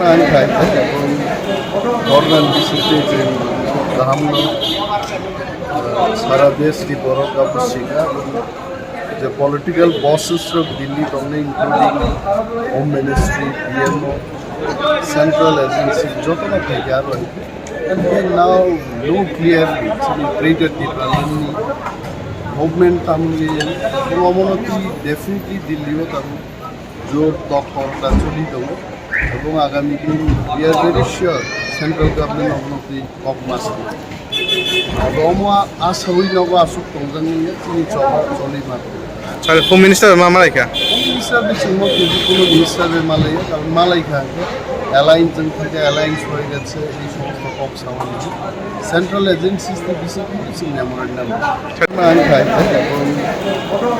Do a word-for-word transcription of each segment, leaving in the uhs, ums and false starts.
Ang khai, gobonani bisingtwi chwng kaham no, ah, sara desh ni borok abo sika, je political bosses rok Delhi tongnai, including Home Ministry, P M O, Central Agency, joto no phaikha aro. And we now know clearly, chini Greater Tipraland ni movement tamni, omono twi definitely Delhi o tamo jor tok korokda choli tongo. Ebong agami din we are very sure central government omono twi kok ma sano. Abo omo a sawi nogo asuk tongjani chini choba choli ma. Sir, Home Minister ma malaikha? Home Minister bisingmo kisi kuno minister bai malaiya, karon malaikha hwnkhe alliance wng thangkhe alliance wngkhe se ei somosto kok sawi. Central agencies ni bisingtwi bising memorandum. Ang khai,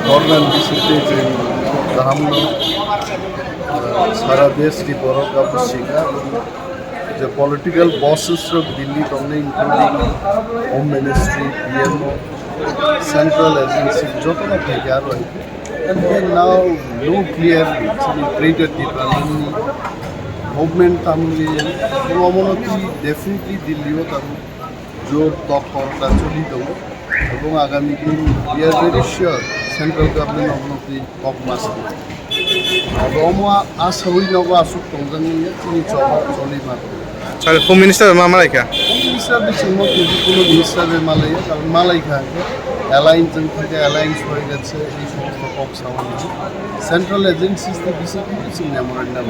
gobonani bisingtwi chwng kaham no, ah, sara desh ni borok abo sika, je political bosses rok Delhi tongnai, including Home Ministry, P M O, Central Agency, joto no phaikha aro. And we now know clearly, chini Greater Tipraland ni movement tamni, omono twi definitely Delhi o tamo jor tok korokda choli tongo. Ebong agami din we are very sure central government omono twi kok ma sano. Abo omo a sawi nogo asuk tongjani chini choba choli ma. Sir, Home Minister ma malaikha? Home Minister bisingmo kisi kuno minister bai malaiya, karon malaikha hwnkhe alliance wng thangkhe alliance wngkhe se ei somosto kok sawi. Central agencies ni bisingtwi bising memorandum.